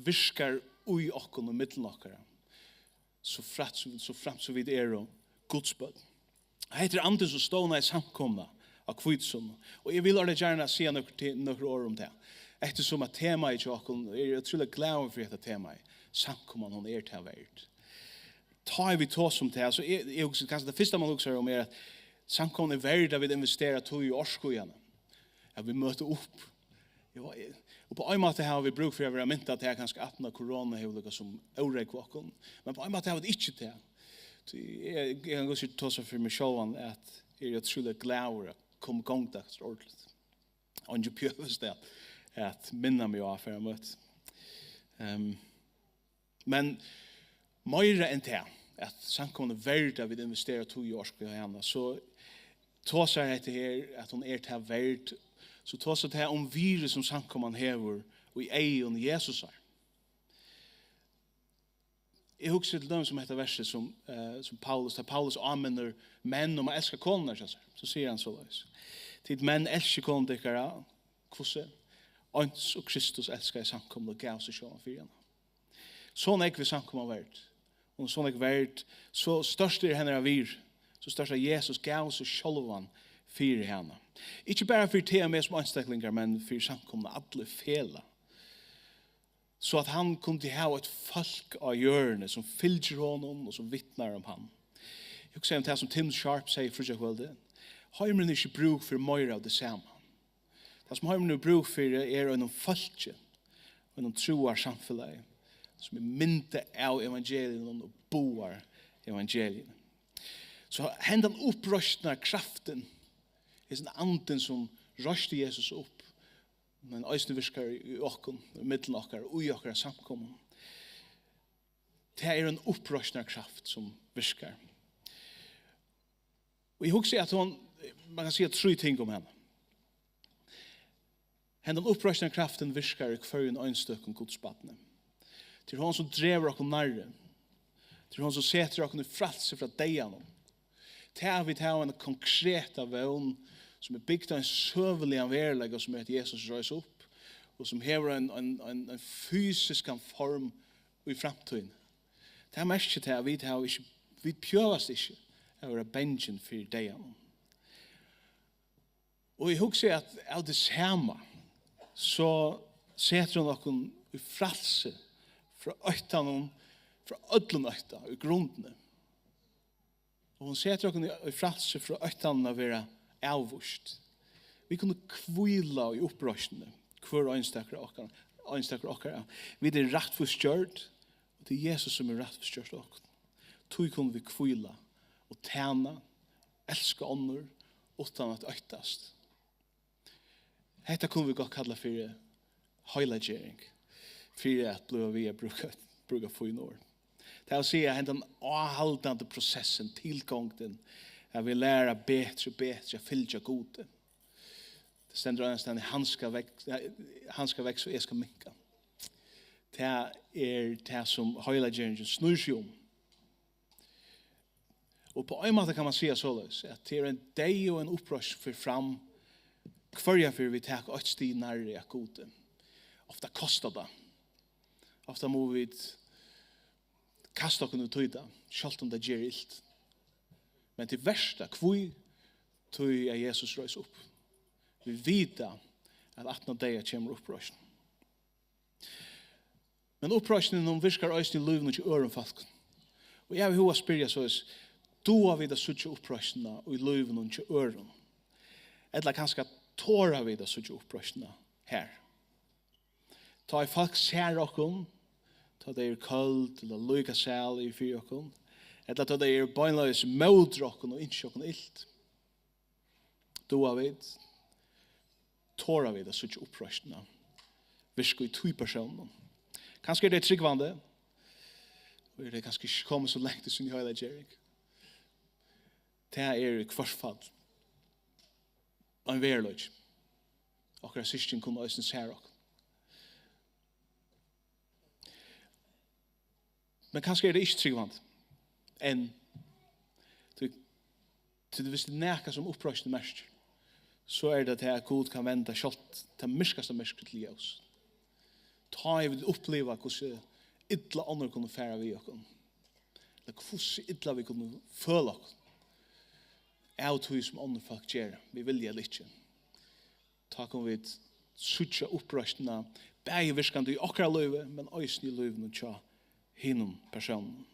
virkar í okkum og millum okkara, so framt sum, so framt sum vit eru Guds børn. Hetta er andin, sum stovnaði samkomuna á Hvítusunnu. Og eg vil orðið gjarna siga nøkur, te- nøkur orð um tað. Eftirsum at temaið hjá okkum, eg eri ótrúliga glaður fyri hetta temaið, samkoman, hon er tað verd. Tá ið vit tosa um tað, so eg, eg hugsi, kanska tað fyrsta, man hugsar um, er, at samkoman er verd, at vit investera tíð og orku í hana, at vit møta upp. Jú, eg- og á ein máta hava vit brúk fyri at vera mint á tað, kanska aftan á korona hevur líka sum órógvað okkum. Men á ein máta hava vit ikki tað. Tí eg, eg kann gott siga, tosa fyri meg sjálvan, at eg eri ótrúliga glaður at koma í gongd aftur ordentligt. Og ikki behøvist at, at minna meg á, fyrr enn møti. Ehm, men meira enn tað, at samkoman er verd, at vit investera tíð og orku í hana, so tosar hetta her, at hon er tað verd, so tosar tað um virði, sum samkoman hevur í eygum Jesusar. Eg hugsi til dømis um hetta versið, sum, eh, sum Paulus, tá Paulus áminnir menn um at elska konurnar hjá sær, so sigur hann soleiðis: Tit menn, elskið konur tykkara, hvussu? Eins og Kristus elskaði samkomuna og gav seg sjálvan fyri hana. So nógv er samkoman verd. Hon er so nógv verd, so stórt er hennara virði, so stórt, at Jesus gav seg sjálvan fyri hana. Ikki bara fyri teg og meg sum einstaklingar, men fyri samkomuna, alla í felag. So at hann kundi hava eitt fólk á jørðini, sum fylgir honum og sum vitnar um hann. Eg hugsaði um tað, sum Tim Sharp segði fríggjakvøldið: Heimurin hevur ikki brúk fyri meira av tí sama. Tað, sum heimurin hevur brúk fyri, er einum fólki, einum trúarsamfelagi, sum er myndað av evangelium og boðar evangelium. So hendan uppreisnarkraftin, hesin andin, sum reisti Jesus upp, men eisini virkar í okkum, í millum okkara, í okkara samkomum. Tað er ein uppreisnarkraft, sum virkar. Og eg hugsi, at hon, man kann siga trý ting um hana. Hendan uppreisnarkraftin virkar í hvørjum einstøkum Guds barni. Tað er hon, sum dregur okkum nærri. Tað er hon, sum setir okkum í frælsi frá deyðanum. Tað, at vit hava eina konkreta vón, sum er bygd á ein søguligan veruleika, sum er, at Jesus reis upp, og sum hevur ein, ein, ein, ein fysiskan form í framtíðini. Tað merkir tað, at vit hava ikki, vit behøvast ikki at vera bangin fyri deyðanum. Og eg hugsi, at av tí sama, so setir hon okkum í frælsi frá óttanum, frá øllum ótta í grundini. Og hon setir okkum í, í frælsi frá óttanum at vera avvíst. Vit kunnu hvíla í uppreisnini, hvør einstakur okkara, einstakur okkara. Vit eru rættvísgjørd, og tað er Jesus, sum hevur rættvísgjørt okkum. Tí kunnu vit hvíla og tæna, elska onnur, uttan at óttast. Hetta kunnu vit gott kalla fyri heilaggjering, fyri at blíva við at brúka, brúka fín orð. Tað vil siga, hendan áhaldandi prosessin, tilgongdin, at vit læra betri og betri at fylgja Gudi. Tað stendur einastaðni: "Hann skal vek-, hann skal veksa og eg skal minka." Tað er tað, sum heilaggeringin snýr seg um. Og á ein máta kann man siga soleiðis, at tað er ein deyði og ein uppreisn fer fram, hvørja ferð vit taka eitt stig nærri at Gudi. Ofta kostar tað. Ofta mugu vit kasta okkum út í tað, sjálvt um tað ger ilt. Men tað versta, hví? Tí at Jesus reis upp. Vit vita, at aftan á deyða kemur uppreisn. Men uppreisnin, hon virkar eisini í lívinum hjá øðrum fólkum. Og eg havi hug at spyrja soleiðis: duga vit at síggja uppreisnina í lívinum hjá øðrum? Ella kanska tora vit at síggja uppreisnina her? Tá ið fólk særa okkum, tá tey eru køld ella líka sæl yvir fyri okkum, ella tá tey eru beinleiðis móti okkum og ynskja okkum ilt, duga vit, tora vit at síggja uppreisnina virka í tí persóninum? Kanska eru tey trúgvandi, og eru tey kanska ikki komin so langt í síni heilaggjering. Tað er í hvørt fall ein veruleiki. Okkara systkin kunnu eisini særa okkum. Men kanska eru tey ikki trúgvandi enn. Tí, tí viss tað er nakað, sum uppreisn merkir, so er tað tað, at Gud kann venda sjálvt tað myrkasta myrkur til ljós. Tá ið vit uppliva, hvussu illa onnur kunnu fara við okkum, ella hvussu illa vit kunnu føla okkum, av tí sum onnur fólk gera, við vilja ella ikki, tá kunnu vit síggja uppreisnina bæði virkandi í okkara lívi, men eisini í lívinum hjá hinum persónunum.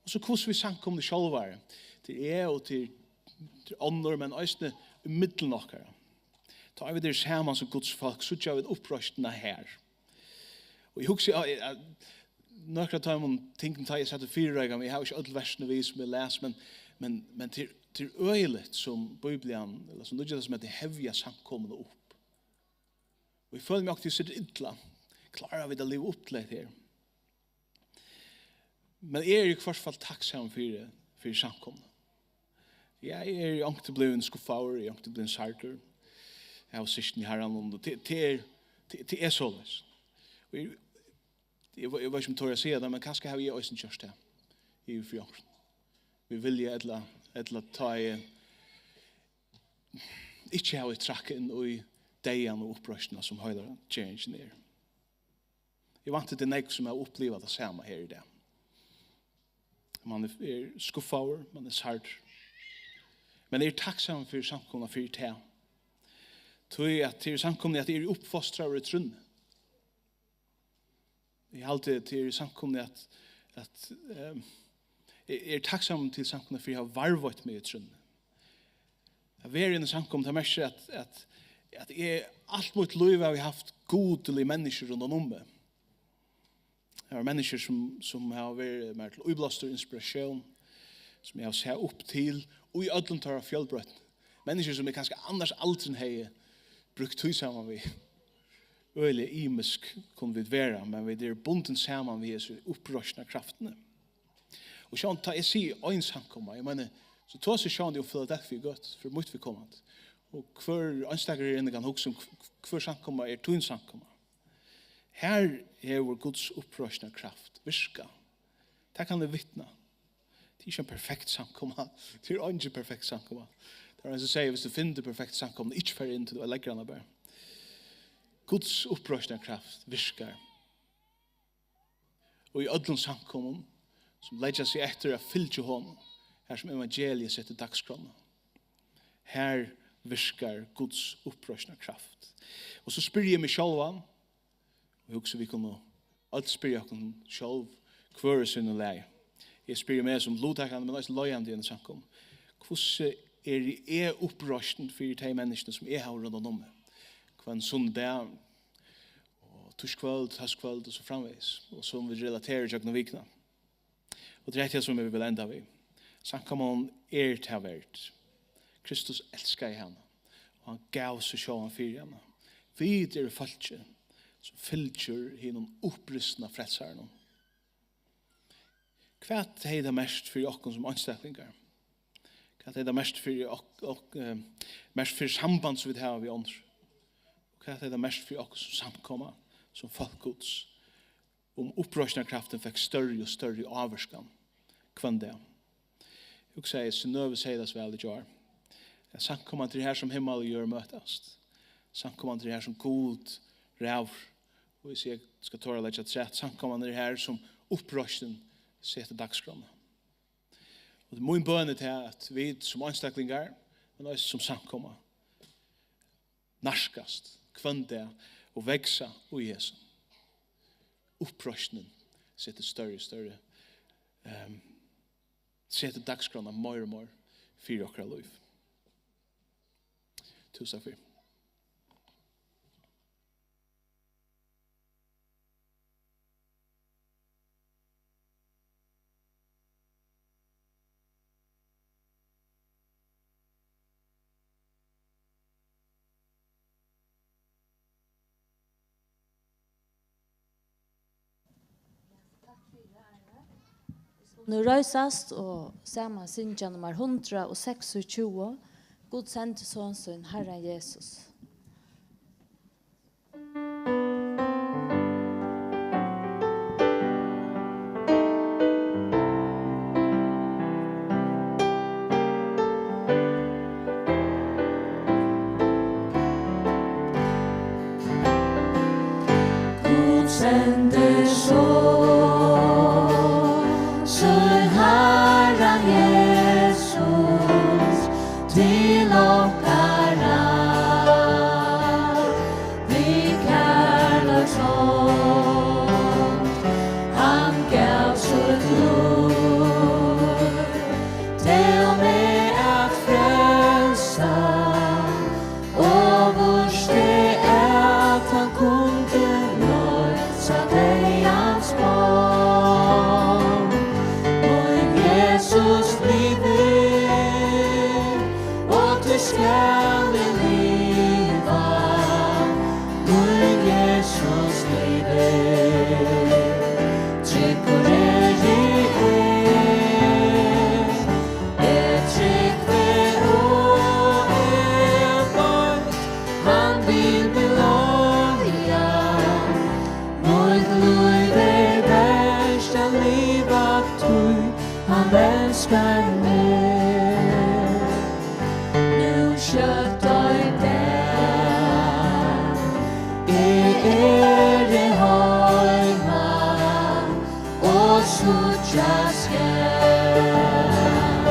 Og so hvussu vit samkomuni sjálvari, til eg og til, til onnur, men eisini ímillum okkara. Tá vit eru saman sum Guds fólk, síggja vit uppreisnina her. Og eg hugsi, ja, eg, eg, nøkur av teimum tingum, tá eg sat og fyrireikaði meg, eg havi ikki øll versini við, sum eg las, men, men, men til, til øgiligt, sum Bíblian, ella sum Nýggja Testamentið hevja samkomuna upp. Og eg føli meg aktivt sett illa. Klára vit at liva upp til hetta her? Men eg eri í hvørt fall takksamur fyri, fyri samkomuna. Ja, eg eri onkuntíð blivin skuffaður, eg eri onkuntíð blivin særdur. Eg havi systkin í Harranum, og tað, tað er, tað, tað er soleiðis. Og eg, eg, ve-, eg veit ikki, um eg tori at siga tað, men kanska havi eg eisini gjørt tað yvir fyri onkrum. Við vilja ella, ella tá eg ikki havi traðkað inn í deyðan og uppreisnina, sum heilaggjøringin er. Eg vænti, tað er nógv, sum hava upplivað tað sama her í dag. Man er, er skuffaður, man er særdur. Men eg eri takksamur fyri samkomuna, fyri tað. Tí at tað er í samkomuni, at eg eri uppfostraður í trúnni. Eg haldi, at tað er í samkomuni, at, at, ehm, eg, eg eri takksamur til samkomuna fyri at hava varðveitt meg í trúnni. At vera í eini samkomu, tað merkir, at, at, at eg alt mítt lív havi havt gudilig menniskju rundan um meg. Har eru menniskjur, sum, sum hava verið mær til íblástur og inspiratión, sum eg havi sæð upp til, og í øllum teirra fjølbroytni. Menniskjur, sum eg kanska annars aldrin hevði brúkt tíð saman við. Øgiliga ymisk kunnu vit vera, men vit eru bundin saman við hesi uppreisnarkraftini. Og sjálvandi, tá eg sigi ein samkoma, eg meini, so tosi eg sjálvandi um Philadelphia gøtu, fyri mítt viðkomandi. Og hvør einstakur her inni kann hugsa um, hv-, hvør samkoma er tín samkoma. Her hevur Guds uppreisnarkraft virkað. Tað kann eg vitna. Tað er ikki ein perfekt samkoma. Tað er eingin perfekt samkoma. Tað var ein, sum segði, viss tú finnur tað perfekta samkomuna, ikki far inn, til tú leggur hana bara. Guds uppreisnarkraft virkar. Og í øllum samkomum, sum leggja seg eftir at fylgja honum, har sum evangeliið setir dagsskránna, har virkar Guds uppreisnarkraft. Og so spyrji eg meg sjálvan, og hugsi, vit kunnu øll spyrja okkum sjálv, hvør í sínum lagi. Eg spyrji meg sum luttakandi, men eisini leiðandi í eini samkomu. Hvussu eri eg uppreistin fyri tey menniskjuni, sum eg havi rundan um meg? Hvønn sunnudag, og týskvøld, hóskvøld og so framvegis, og sum vit relatera gjøgnum vikuna. Og tað er hetta, sum eg vil enda við. Samkoman er tað verd. Kristus elskaði hana, og hann gav seg sjálvan fyri hana. Vit eru fólkið, sum fylgir hinum upprisna frelsaranum. Hvat hevði tað merkt fyri okkum sum einstaklingar? Hvat hevði tað merkt fyri ok-, ok-, eh, merkt fyri samband, sum vit hava við onnur? Hvat hevði tað merkt fyri okkum sum samkoma, sum fólk Guds, um uppreisnarkraftin fekk størri og størri ávirkan hvønn dag? Hugsaði, Synnøve segði tað so væl í gjár, at samkoman er har, sum himmal og jørð møtast. Samkoman er har, sum Gud ræður. Og viss eg skal tora at leggja afturat, samkoman er har, sum uppreisnin setir dagsskránna. Og mín bøn er tað, at vit sum einstaklingar, men eisini sum samkoma, nærkast hvønn dag og vaksa í hesum. Uppreisnin setir størri og størri, ehm, setir dagsskránna meir og meir fyri okkara lív. Túsund takk fyri. Nú reisast og saman syngja nummar hundrað og seksogtjúgu, Gud sendi Son sín, Harran Jesus. Vendir so sín Harran Jesus til okkara. Við kærleikssong hann gav sítt lív, til meg at frelsa, og vísti, at hann kundi loysa deyðans bond. Mín Jesus livir, og tí skal eg liva. Mín Jesus livir, tryggur eri eg. Eg trúgvi og eg veit, hann vil meg leiða. Mítt lív er vert at liva, tí hann elskar meg. Nú skjótt ein dag eg eri heima, og síggja skal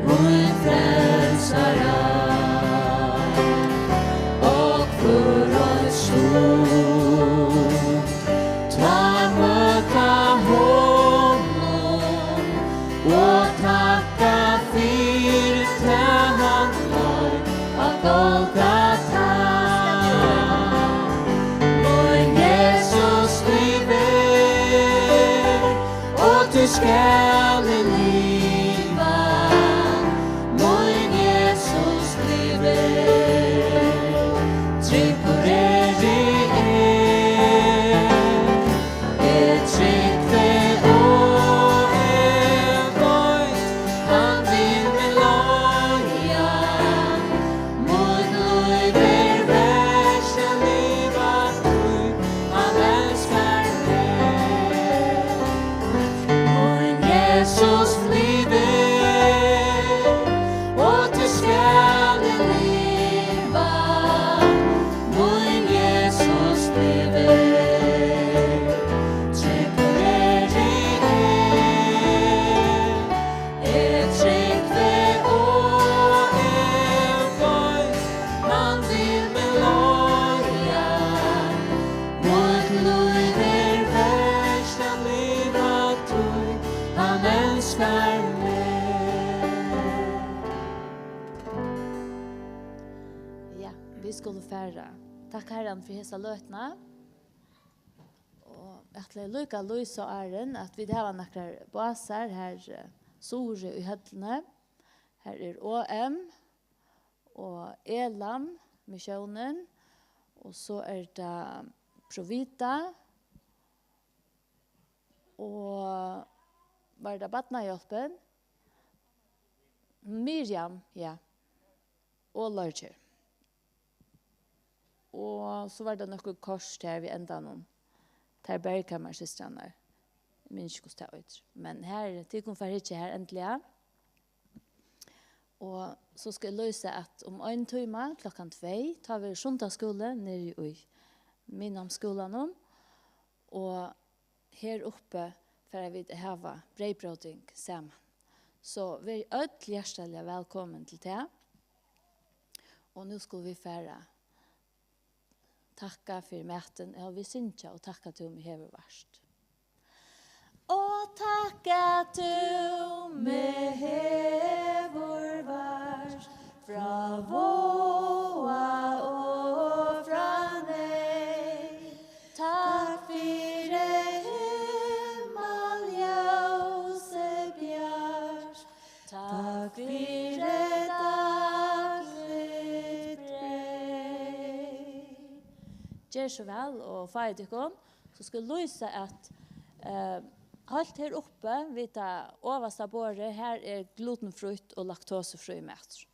mín frelsara. Og hvør ein stund tá møta honum, og takka fyri tað hann loysti á Golgata. Mín Jesus livir, og tí skal eg liva. Mín Jesus livir, tryggur eri eg. Eg trúgvi og eg veit, hann vil meg leiða. Mítt lív er vert at liva, tí hann elskar meg. Mín Jesus livir, og tí skal eg liva. Mín Jesus livir, tryggur eri eg. Eg trúgvi og eg veit, hann vil meg leiða. Mítt lív er vert at liva, tí hann elskar meg. Ja, vit skulu fara. Takk, Harran, fyri hesa løtuna. Og eg ætli líka at lýsa áðrenn, at vit hava nakrar básar her, eh, suðuri í høllini. Her er O M og Elam, Missiónin, og so er tað Provita, og var tað Barnahjálpin? Miriam, ja. Og Leirker. Og so var tað nøkur kort her við endanum. Tær Berghamar systrarnar. Eg minnist ikki, hvussu tað eitur. Men her, tit kunnu fara at hyggja her endiliga. Og so skal eg lýsa, at um ein tíma klokkan tvey, tá verður sunnudagsskúli niðri í miðnámsskúlanum. Og her uppi fara vit at hava breyðbróting saman. So verið øll hjartaliga vælkomin til tað. Og nú skulu vit fara takka fyri matin, og vit syngja og takka, tú meg hevur vart. Og takka, tú meg hevur vart, frá váða og frá neyð. Takk fyri himmaljósið bjart. Takk fyri dagligt breyð. Ger so væl og fáið tykkum. So skal eg lýsa, at, eh, heilt her uppi við tað ovasta borðið, her er glutenfrítt og laktosufrí matur.